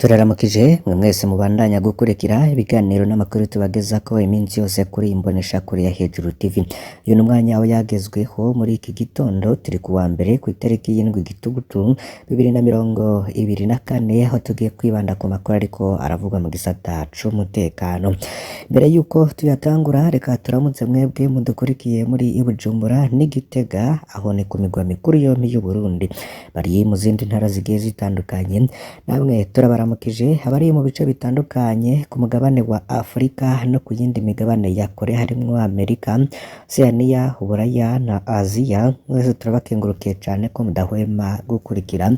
Turaramukije mwe mwese mubandanya gukurikira ibiganiro n'amakuru tubagezako iminsi yose kuri iyi mboneshakure ya Hejuru TV. Uyu ni umwanya w'ayagezweho muri iki gitondo, turi kuwa mbere kw'itariki y'indwi Gitugutu 2024, aho tugiye kwibanda ku makuru ariko aravugwa mu gisata c'umutekano. Mbere yuko tuyatangura, reka turamutse mwebwe mudukurikiye muri i Bujumbura n'i Gitega, aho ni ku migwa mikuru yompi y'Uburundi. Bari mu zindi ntara zigiye zitandukanye, namwe turabaramukije. Abari mu bice bitandukanye ku mugabane wa Afurika no ku yindi migabane ya kure harimwo Amerika, Oceania, Uburaya na Aziya, mwese turabakengurukiye cane ko mudahwema gukurikira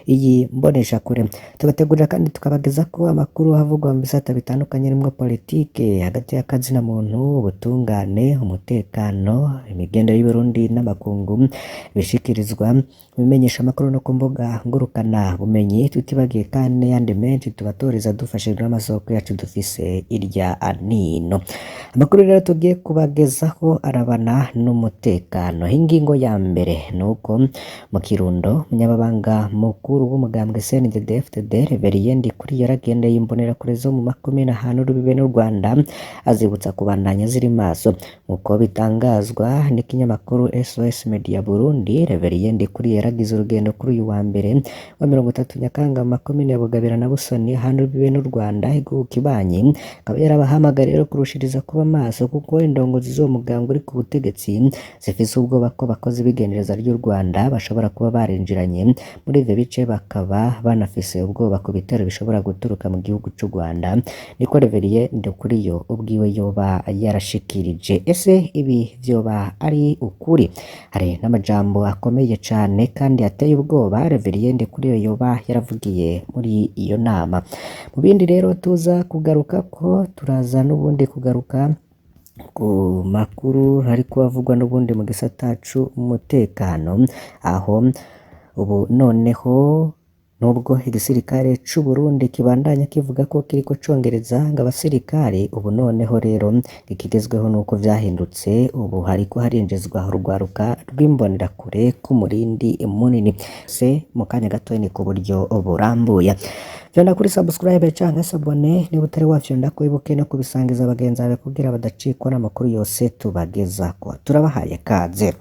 iyi mboneshakure. Tubategurira kandi tukabagezako amakuru avugwa mu bisata bitandukanye harimwo politike, hagati y'akazina muntu, ubutungane, umutekano, imigendere y'Uburundi n'amakungu, ibishikirizwa mu bimenyeshamakuru no ku mbuga ngurukana bumenyi, tutibagiye kandi n'ayandi menshi tubatoreza dufashijwe n'amasoko yacu dufise irya nino. Amakuru rero tugiye kubagezaho arabana n'umutekano. Ingingo ya mbere ni uko mu Kirundo umunyamabanga mukuru w'umugambwe CNDD-FDD Reverien Ndikuri yaragendeye imbonerakure zo mu makomine ahantu urubibe n'u Rwanda, azibutsa kubandanya ziri maso. Nk'uko bitangazwa n'ikinyamakuru SOS Media Burundi, Reverien Ndikuri yaragize urugendo kuri uyu wa mbere wa 30 Nyakanga mu makomine ya Bugabira na Busoni ahantu urubibe n'u Rwanda igihugu kibanyi, akaba yarabahamagariye rero kurushiriza kuba maso kuko indongozi z'uwo mugambwe uri ku butegetsi zifise ubwoba ko abakozi b'igendereza ry'u Rwanda bashobora kuba barinjiranye muri ivyo bice, bakaba banafise ubwoba ku bitero bishobora guturuka mu gihugu c'u Rwanda. Niko Reverien Ndikuriyo ubwiwe yoba yarashikirije. Ese ibi vyoba ari ukuri? Hari n'amajambo akomeye cane kandi ateye ubwoba Reverien Ndikuriyo yoba yaravugiye muri iyo nama. Mu bindi rero tuza kugaruka ko turaza n'ubundi kugaruka ku makuru ariko avugwa n'ubundi mu gisata c'umutekano, aho ubu noneho nubwo igisirikare c'u Burundi kibandanya kivuga ko kiriko congereza ngo abasirikare, ubu noneho rero ikigezweho nuko vyahindutse, ubu hariko harinjizwa urwaruka rw'imbonerakure k'umurindi munini. Se mu kanya gatoya ni ku buryo burambuye. Fyonda kuri subscribe canke s'abonner niba utari wafyonda, wibuke no kubisangiza bagenzi bawe kugira badacikwa n'amakuru yose tubagezako. Turabahaye kaze.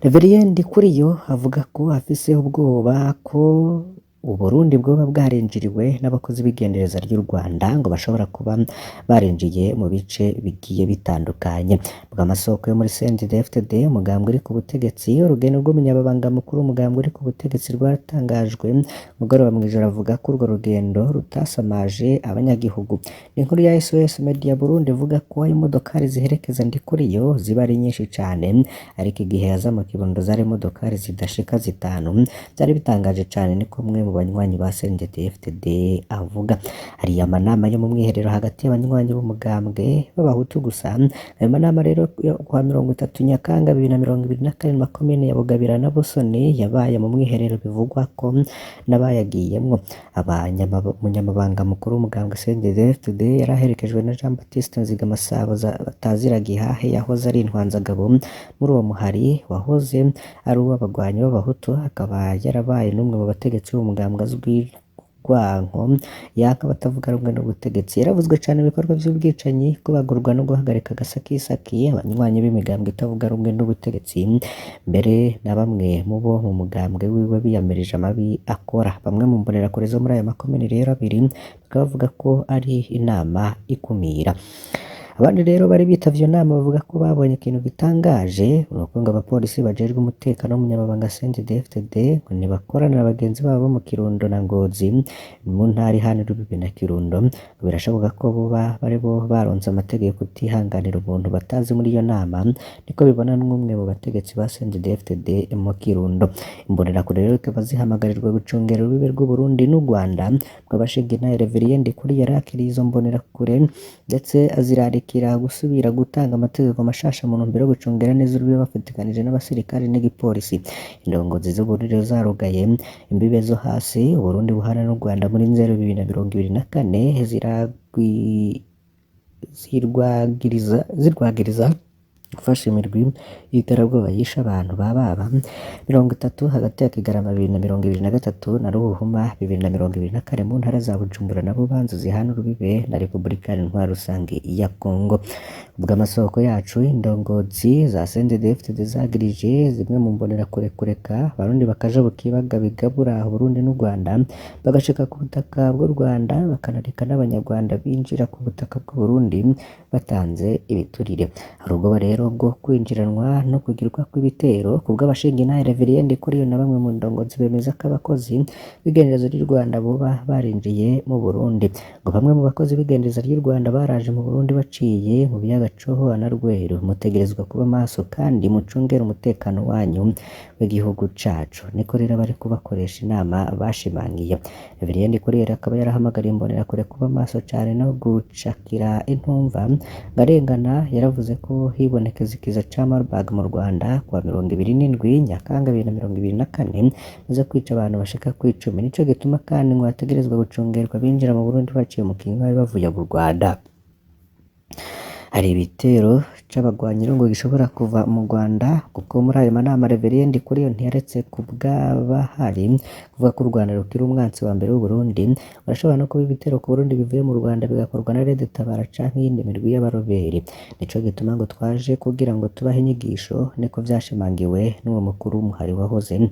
Reverien Ndikuriyo avuga ko afise ubwoba ko Uburundi bwoba bwarinjiriwe n'abakozi b'igendereza ry'u Rwanda ngo bashobora kuba barinjiye mu bice bigiye bitandukanye. Bw'amasoko yo muri CNDD-FDD, umugambwe uri ku butegetsi, urugendo rw'umunyamabanga mukuru w'umugambwe uri ku butegetsi rwaratangajwe mugoroba mw'ijoro, avuga ko urwo rugendo rutasamaje abanyagihugu. Ni inkuru ya SOS Media Burundi ivuga ko imodokari ziherekeza Ndikuriyo ziba ari nyinshi cane, ariko igihe yaza mu Kirundo zari imodokari zidashika zitanu. Vyari bitangaje cane, niko umwe mu banywanyi ba CNDD-FDD avuga. Hari amanama yo mu mwiherero hagati y'abanywanyi b'umugambwe b'abahutu gusa. Ayo manama rero yo kuwa 30 Nyakanga 2024 mu makomine ya Bugabira na Busoni yabaye mu mwiherero, bivugwa ko n'abayagiyemwo. Umunyamabanga mukuru w'umugambwe CNDD-FDD yari aherekejwe na Jean Baptiste Nzigamasabo Batazira Gihahe yahoze ari intwanzagabo muri uwo muhari wahoze ari uw'abagwanyi b'abahutu, akaba yarabaye n'umwe mu bategetsi b'umugambwe azwi rwanko yaka abatavuga rumwe n'ubutegetsi. Yaravuzwe cane mu bikorwa vy'ubwicanyi, kubagurwa no guhagarika agasakisaki abanywanyi b'imigambwe itavuga rumwe n'ubutegetsi, mbere na bamwe mu bo mu mugambwe wiwe biyamirije amabi akora. Bamwe mu mbonerakure zo muri ayo makomine rero abiri bakaba bavuga ko ari inama ikumira. Abandi rero bari bitavye iyo nama bavuga ko babonye ikintu gitangaje, nuko ngo abapolisi bajejwe umutekano w'umunyamabanga CNDD-FDD ngo ntibakorana na bagenzi babo bo mu Kirundo na Ngozi mu ntara ihana urubibe na Kirundo. Ngo birashoboka ko boba bari bo baronse amategeko kutihanganira umuntu batazi muri iyo nama, niko bibona n'umwe mu bategetsi ba CNDD-FDD mu Kirundo. Imbonerakure rero zikaba zihamagarirwa gucungera urubibe rw'Uburundi n'u Rwanda. Bw'abashinga Reverien Ndikuri yarakiriye izo mbonerakure ndetse azirarikira gusubira gutanga amategeko mashasha mu ntumbero yo gucungera neza urubibe bafatikanije n'abasirikare n'igipolisi. Indongozi z'Uburundi rero zarugaye imbibe zo hasi Uburundi buhana n'u Rwanda muri Nzero 2024, zirwagiriza Gufasha imirwi y'iterabwoba yishe abantu bababa 30 hagati ya Kigarama 2023 na Ruhuhuma 2024 mu ntara za Bujumbura na Bubanza zihana urubibe na Repubulika Intwaro Rusange ya Kongo. Ubw'amasoko yacu, indongozi za CNDD-FDD zagirije zimwe mu mbonerakure kureka Abarundi bakaja bukibaga bigabura Burundi n'u Rwanda, bagashika ku butaka bw'u Rwanda, bakanareka n'Abanyarwanda binjira ku butaka bw'u Burundi batanze ibiturire. Hari ubwoba rero bwo kwinjiranwa no kugirwa kw'ibitero kubw'abashinga intahe Reverien Ndikuriyo na bamwe mu ndongozi bemeza ko abakozi b'igenderezo ry'u Rwanda boba barinjiye mu Burundi. Ngo bamwe mu bakozi b'igendereza ry'u Rwanda baraje mu Burundi baciye mu biyaga Cohoha na Rweru. Mutegerezwa kuba maso kandi mucungere umutekano wanyu w'igihugu cacu. Niko rero abari kubakoresha inama bashimangiye. Reverien Ndikuriyo akaba yarahamagariye imbonerakure kuba maso cane no gucakira intumva. Ngarengana yaravuze ko hibonekeza ikiza ca Marburg mu Rwanda kuwa 27 Nyakanga 2024, maze kwica abantu bashika kw'icumi. Nico gituma kandi ngo hategerezwa gucungerwa abinjira mu Burundi baciye mu Kinywabi bavuye mu Rwanda. Hari ibitero c'abagwanyi ngo gishobora kuva mu Rwanda, kuko muri ayo manama Reverien Ndikuriyo ntiyaretse kubw'abahari kuvuga ko u Rwanda rukiri umwansi wa mbere w'Uburundi. Barashobora no kuba ibitero ku Burundi bivuye mu Rwanda bigakorwa na Red Tabara canke iyindi mirwi y'abaroberi. Nico gituma ngo twaje kugira ngo tubahe inyigisho, niko vyashimangiwe n'uwo mukuru w'umuhari wahoze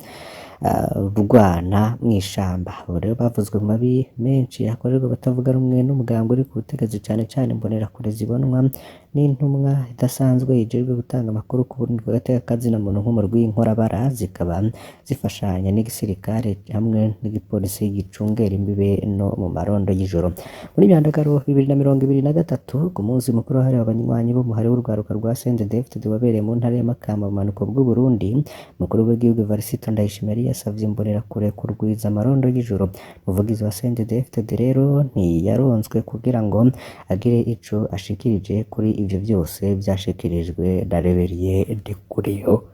rwana mw'ishamba. Abo rero bavuzwe mu mabi menshi akorerwa abatavuga rumwe n'umugambwe uri ku butegetsi, cane cane imbonerakure zibonwa n'intumwa idasanzwe ijejwe gutanga amakuru ku Burundi bw'agateka kazina muntu nk'umurwi w'inkorabara, zikaba zifashanya n'igisirikare hamwe n'igipolisi gicungera imbibe no mu marondo y'ijoro. Muri Myandagaro 2023, ku munsi mukuru wahariwe abanywanyi b'umuhari w'urwaruka rwa CNDD-FDD wabereye mu ntara ya Makamba mu bumanuko bw'Uburundi, umukuru w'igihugu Evariste Ndayishimiye yari yasavye imbonerakure kurwiza amarondo y'ijoro. Umuvugizi wa CNDD-FDD rero ntiyaronswe kugira ngo agire ico ashikirije kuri ivyo vyose vyashikirijwe na Reverien Ndikuriyo.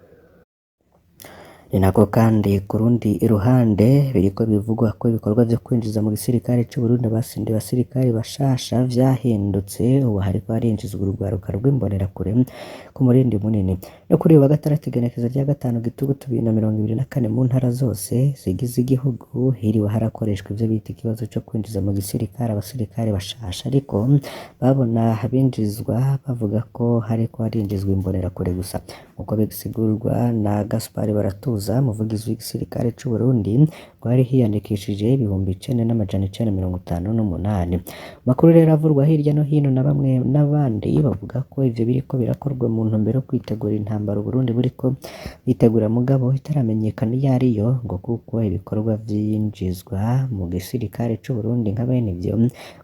Ni nako kandi ku rundi ruhande biriko bivugwa ko ibikorwa vyo kwinjiza mu gisirikare c'Uburundi abasindiye abasirikare bashasha vyahindutse, ubu hariko harinjizwa urugwaruka rw'imbonerakure ku murindi munini. No kuri uyu wa gatandatu igenekerezo rya 5 Gitugutu 2024, mu ntara zose zigize igihugu hiriwe harakoreshwa ivyo bita ikibazo co kwinjiza mu gisirikare abasirikare bashasha, ariko babona abinjizwa bavuga ko hariko harinjizwa imbonerakure gusa, nkuko bisigurwa na Gaspard Baratuza, umuvugizi w'igisirikare c'Uburundi, ngo hari hiyandikishije 9,958. Amakuru rero avurwa hirya no hino na bamwe n'abandi bavuga ko ivyo biriko birakorwa mu ntumbero yo kwitegura intambara Uburundi buriko bitegura, mugabo itaramenyekana iyo ariyo, ngo kuko ibikorwa vyinjizwa mu gisirikare c'Uburundi nka bene ivyo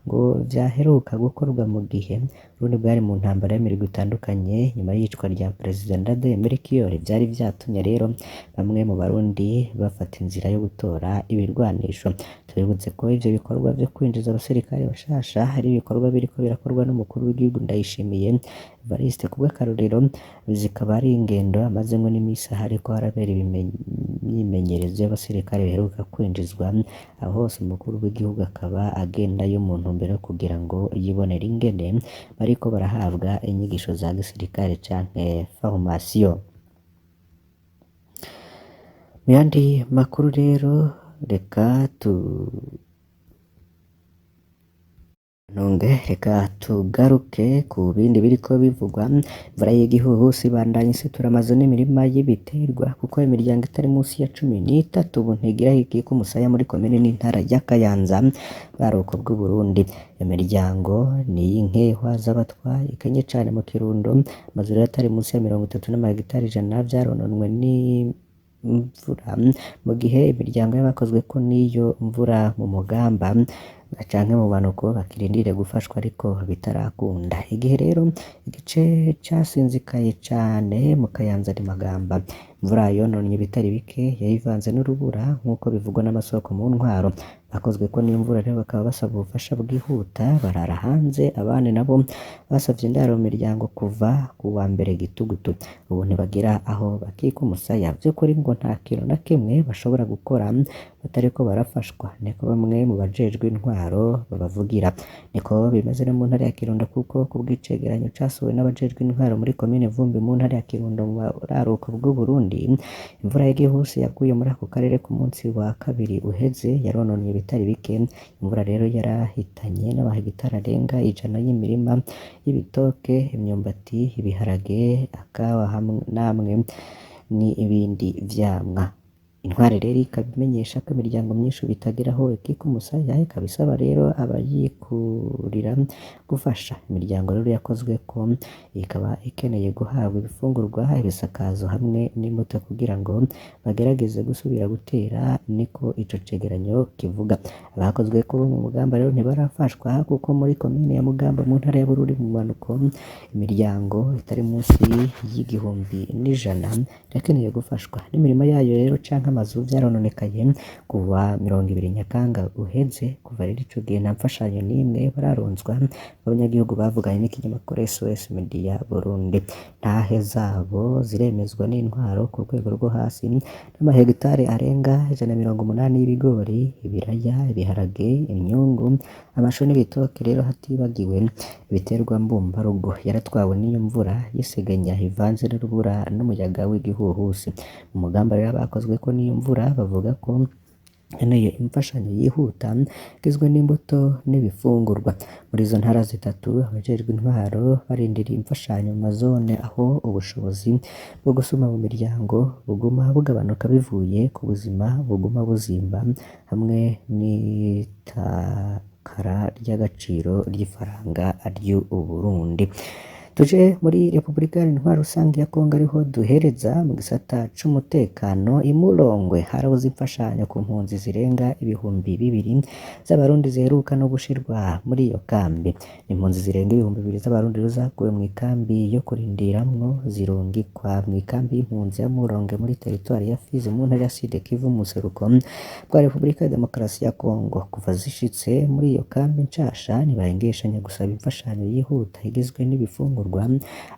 ngo vyaheruka gukorwa mu gihe Uburundi bwari mu ntambara y'imirwi itandukanye nyuma y'iyicwa rya Perezida Ndadaye Melchior. Vyari vyatumye rero bamwe mu Barundi bafata inzira yo gutora ibirwanisho. Tubibutse ko ivyo bikorwa vyo kwinjiza abasirikare bashasha ari ibikorwa biriko birakorwa n'umukuru w'igihugu Ndayishimiye Evariste. Kubw'akarorero, zikaba ari ingendo amazemwo n'imisi hariko harabera imyimenyerezo y'abasirikare biheruka kwinjizwa. Aho hose umukuru w'igihugu akaba agendayo mu ntumbero yo kugira ngo yibonere ingene bariko barahabwa inyigisho za gisirikare canke formation. Mu yandi makuru rero, reka tu ntunge reka tugaruke ku bindi biriko bivugwa. Imvura y'igihuhusi ibandanya isitura amazu n'imirima y'ibiterwa, kuko imiryango itari munsi ya 13 ubu ntigira ikika umusaya muri komine n'intara ya Kayanza, buraruko bw'Uburundi. Iyo miryango ni iy'inkehwa z'abatwa ikenye cane mu Kirundo. Amazu rero atari munsi ya 30 n'amahegitari 100 vyarononwe n'imvura, mu gihe imiryango y'abakozweko n'iyo mvura mu Mugamba canke mu bumanuko bakirindiriye gufashwa ariko bitarakunda. Igihe rero igice casinzikaye cane mu Kayanza ni Magamba. Imvura yononye ibitari bike yayivanze n'urubura nk'uko bivugwa n'amasoko mu ntwaro. Bakozweko n'imvura rero bakaba basaba ubufasha bwihuta, barara hanze, abandi nabo basavye indaro mu miryango kuva ku wa mbere gitugutu. Ubu ntibagira aho bakika umusaya. Vy'ukuri ngo nta kintu na kimwe bashobora gukora batariko barafashwa, niko bamwe mu bajejwe intwaro babavugira. Niko bimeze no mu ntara ya Kirundo kuko kubw'icegeranyo casohowe n'abajejwe intwaro muri komine Vumbi mu ntara ya Kirundo mu buraruko bw'Uburundi, imvura y'igihusi yaguye muri ako karere ku munsi wa kabiri uheze yarononye ibitari bike. Imvura rero yarahitanye n'amahegitari arenga 100 y'imirima y'ibitoke, imyumbati, ibiharage, akawa hamwe n'amwe n'ibindi vyamwa. Intwari rero ikaba imenyesha ko imiryango myinshi ubu itagira aho ikika umusaya, ikaba isaba rero abayikurira gufasha. Imiryango rero yakozweko ikaba ikeneye guhabwa ibifungurwa, ibisakazo hamwe n'imbuto kugira ngo bagerageze gusubira gutera, niko ico cegeranyo kivuga. Abakozweko bo mu Mugamba rero ntibarafashwa kuko muri komine ya Mugamba mu ntara ya Bururi mu bumanuko, imiryango itari munsi y'1,100 irakeneye gufashwa. N'imirima yayo rero canke amazu vyarononekaye kuva 20 Nyakanga uheze. Kuva rero ico gihe nta mfashanyo n'imwe bararonswa, abanyagihugu bavuganye n'ikinyamakuru SOS Media Burundi. Ntahe zabo ziremezwa n'intwaro ku rwego rwo hasi, n'amahegitari arenga 180 y'ibigori, ibiraya, ibiharage, imyungu, amashu n'ibitoke rero hatibagiwe ibiterwa mbumbarugo yaratwawe n'iyo mvura y'isegenya ivanze n'urubura n'umuyaga w'igihuhusi. Mu Mugamba rero abakozweko n'iyo mvura bavuga ko nkeneye imfashanyo yihuta igizwe n'imbuto n'ibifungurwa. Muri izo ntara zitatu abajejwe intwaro barindiriye imfashanyo mu mazone aho ubushobozi bwo gusuma mu miryango buguma bugabanuka bivuye ku buzima buguma buzimba hamwe n'itakara ry'agaciro ry'ifaranga ry'Uburundi. Tuje muri Repubulika Iharanira Intwaro Rusangi ya Kongo ariho duhereza mu gisata c'umutekano. I Mulongwe harabuze imfashanyo ku mpunzi zirenga 2000 z'abarundi ziheruka no gushirwa muri iyo kambi. Impunzi zirenga 2000 z'abarundi rero zakuwe mw'ikambi yo kurindiramwo zirungikwa mw'ikambi y'impunzi ya Mulongwe muri teritwari ya Fizi mu ntara ya Sud Kivu mu buseruko bwa Repubulika ya Demokarasi ya Kongo. Kuva zishitse muri iyo kambi nshasha ntibahengeshanya gusaba imfashanyo yihuta igizwe n'ibifungurwa,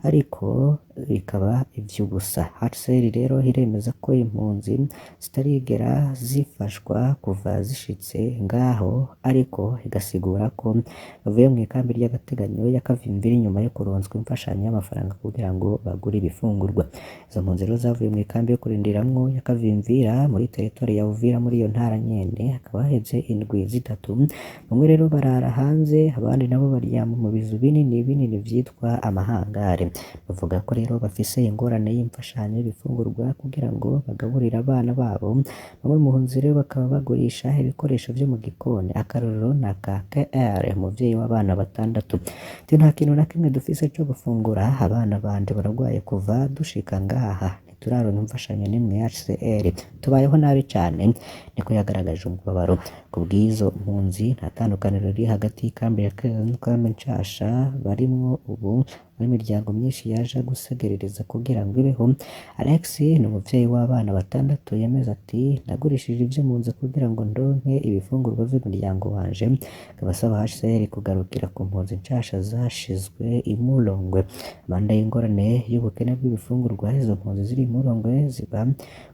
ariko bikaba ivy'ubusa. HCR rero iremeza ko impunzi zitarigera zifashwa kuva zishitse ngaho, ariko igasigura ko bavuye mw'ikambi ry'agateganyo ya Kavimvira inyuma yo kuronswa imfashanyo y'amafaranga kugira ngo bagure ibifungurwa. Izo mpunzi rero zavuye mw'ikambi yo kurindiramwo ya Kavimvira muri teritwari ya Uvira muri iyo ntara nyene, hakaba haheze indwi zitatu. Bamwe rero barara hanze, abandi nabo baryama mu bizu binini binini vyitwa amahangare. Bavuga ko rero bafise ingorane y'imfashanyo y'ibifungurwa kugira ngo bagaburire abana babo. Bamwe mu mpunzi rero bakaba bagurisha ibikoresho vyo mu gikoni. Akarorero ni aka KR, umuvyeyi w'abana batandatu. Ati nta kintu na kimwe dufise co gufungura, abana banje baragwaye kuva dushika ngaha, ntituraronka imfashanyo n'imwe ya HCR, tubayeho nabi cane, niko yagaragaje umubabaro. Kubw'izo mpunzi nta tandukaniro riri hagati y'ikambi ya kera n'ikambi nshasha barimwo ubu, aho imiryango myinshi yaja gusegerereza kugira ngo ibeho. Alex ni umuvyeyi w'abana batandatu yemeza ati nagurishije ivyo mu nzu kugira ngo ndonke ibifungurwa vy'umuryango wanje. Akaba asaba HCR kugarukira ku mpunzi nshasha zashizwe i Mulongwe. Amanda y'ingorane y'ubukene bw'ibifungurwa, izo mpunzi ziri i Mulongwe ziba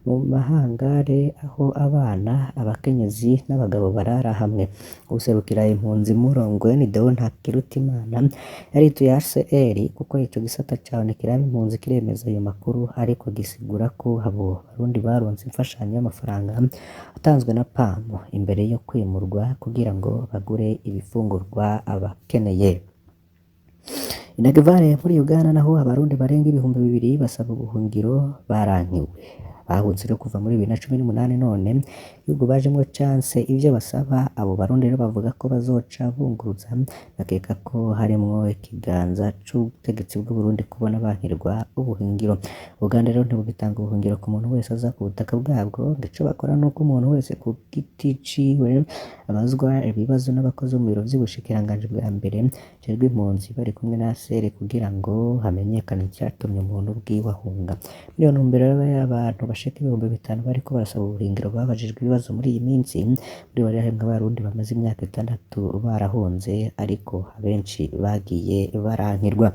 mu mahangare aho abana, abakenyezi n'abagabo barara hamwe. Uwuserukira impunzi Mulongwe ni Deo Ntakirutimana yarituye HCR kuko ico gisata caho kiraba impunzi kiremeza ayo makuru, ariko gisigura ko abo barundi baronse imfashanyo y'amafaranga atanzwe na PAM imbere yo kwimurwa kugira ngo bagure ibifungurwa abakeneye. Inagivare muri Uganda naho abarundi barenga 2000 basaba ubuhungiro barankiwe. Bahunze rero kuva muri 2018, none igihugu bajemwo canse ivyo basaba. Abo Barundi rero bavuga ko bazoca bunguruza, bakeka ko harimwo ikiganza c'ubutegetsi bw'Uburundi kubona bankirwa ubuhungiro. Uganda rero ntibugitanga ubuhungiro ku muntu wese aza ku butaka bwabwo. Ico bakora nuko umuntu wese ku giti ciwe abazwa ibibazo n'abakozi bo mu biro vy'ubushikiranganji bwa mbere bujejwe impunzi bari kumwe na ACR kugira ngo hamenyekane icatumye umuntu ubwiwe ahunga. Muri iyo ntumbero rero y'abantu bashika 5000 bariko barasaba ubuhungiro babajijwe ibibazo muri iyi minsi, muri bo harimwo Abarundi bamaze imyaka 6 barahunze, ariko abenshi bagiye barankirwa.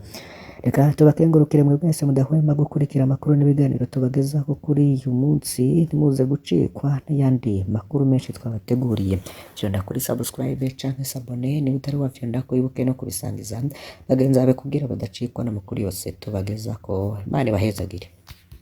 Reka tubakengurukire mwe mwese mudahwema gukurikira amakuru n'ibiganiro tubagezaho kuri uyu munsi, ntimuze gucikwa n'ayandi makuru menshi twabateguriye. Fyonda kuri subscribe canke s'abonner niba utari wafyondako, wibuke no kubisangiza bagenzi bawe kugira badacikwa n'amakuru yose tubagezako. Imana ibahezagire.